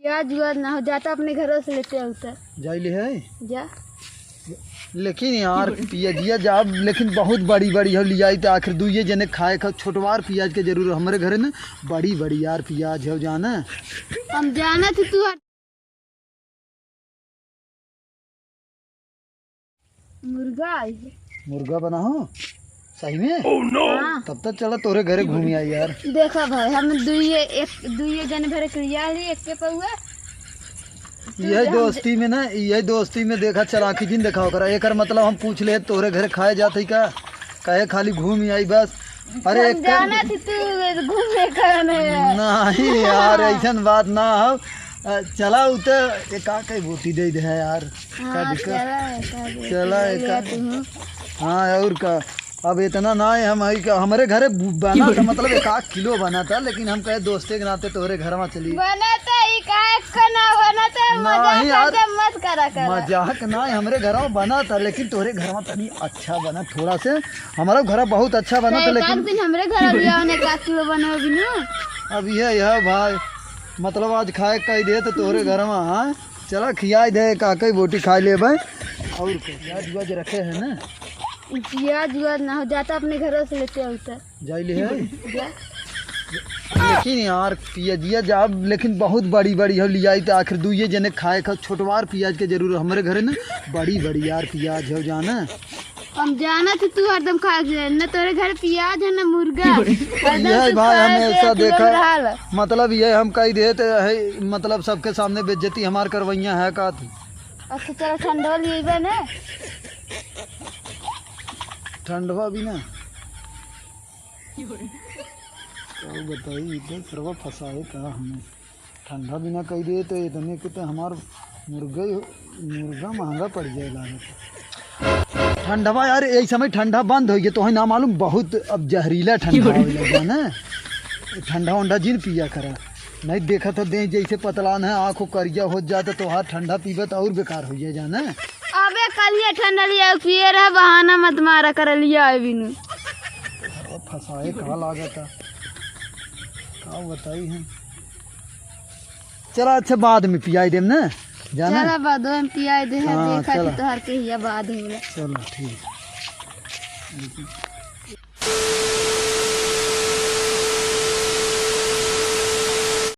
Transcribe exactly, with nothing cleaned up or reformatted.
पियाज उआज ना हो, जाता अपने घरों से लेते आओ तो। जाई ले है? जा। लेकिन यार, पियजिया जाब, लेकिन बहुत बड़ी बड़ी हो, लियाई तो आखिर दुइये जने खाए का, छोटवार पियाज के जरूर, हमरे घरे ना बड़ी बड़ी यार पियाज हो, जाना। हम जाना थे तू। मुर्गा आई है। मुर्गा बना हो? सही में? हाँ। तब तक चला तोरे घरे घूमी आई यार। देखा भाई, हम दुइये, एक, दुइये जने भरे के लिया ली, एक के पौआ। तू यही हम दोस्ती में ना, यही दोस्ती में देखा, चालाकी जिन देखावा करा। एकर मतलब हम पूछ ले, तोरे घरे खाए जात ही का? कहे खाली घूमी आई बस। अरे हम एक जाना थी तू घूमे का नहीं है। नहीं यार, ऐसन बात ना हो। अ, चला उ तो एक का कई बोटी दे दे है यार। का हाँ, दिक्कत? चला, का दिक्कत? चला, ले एक लिया का तू। हाँ, और का? अब इतना ना है, हम आई का, हमरे घरे बु-, बना था, मतलब एक आध किलो बना था, लेकिन हम कहे दोस्ते के नाते तोहरे घर में चली। बना था, ई काहे का ना बना था, नहीं मजाक यार, करके मत करा कर। मजाक ना है, हमरे घर में बना था, लेकिन तोहरे घर में तनी अच्छा बना थोड़ा से। हमारा घर बहुत अच्छा बना तो था, एक लेकिन आध दिन हमरे घर भी आओ ने, एक आध किलो बनाओ बिनु। अब ये, यह भाई, मतलब आज खाए कह दे तो तोहरे घर में, हाँ? चला खियाई दे, काकई बोटी खाई ले भाई। और का? पियाज उआज रखे हैं ना? पियाज उआज ना हो, जाता अपने घरों से लेते आओ तो। जाई ले है? जा। लेकिन यार, पियजिया जाब, लेकिन बहुत बड़ी बड़ी हो, लियाई तो आखिर दुइये जने खाए का, छोटवार पियाज के जरूर, हमरे घरे ना बड़ी बड़ी यार पियाज हो, जाना। हम जाना थे तू हरदम खा के, न तोरे घर पियाज है, न मुर्गा। हरदम यही तू भाई खाए हमेशा के देखा, रहल। मतलब ये हम कही देत है, मतलब सबके सामने बेइज्जती हमार करवैया है का तू? अच्छा चलो ठंडवा लिएबे ना। ठंडवा भी ना। का बताई, इधर सरवा फंसाए का हमें। ठंडा बिना कही दे तो इतने के तो हमार मुर्गा ही हो, मुर्गा महंगा पड़ जाए लागत। ठंडवा यार, यही समय ठंडा बंद हो गया, तो है ना मालूम, बहुत अब जहरीला ठंडा आवे लग गया ना। ठंडा उंडा जिन पिया करा, नहीं देखा था दे जैसे पतलान है, आँखों करिया हो जाता, तो हाथ ठंडा पीबे तो और बेकार हो जाए जाना। अबे कलिए ठंडा लिया पिए रहा, बहाना मत मारा कर लिया है बिनु। अरे फंसाए का लागत है, का बताई है। चला अच्छा, बाद में पियाई देम ना, जाना? चला बाद में पियाई दे, हाँ, देखा चला। कि तोहर के हिया बाद होला। चलो ठीक।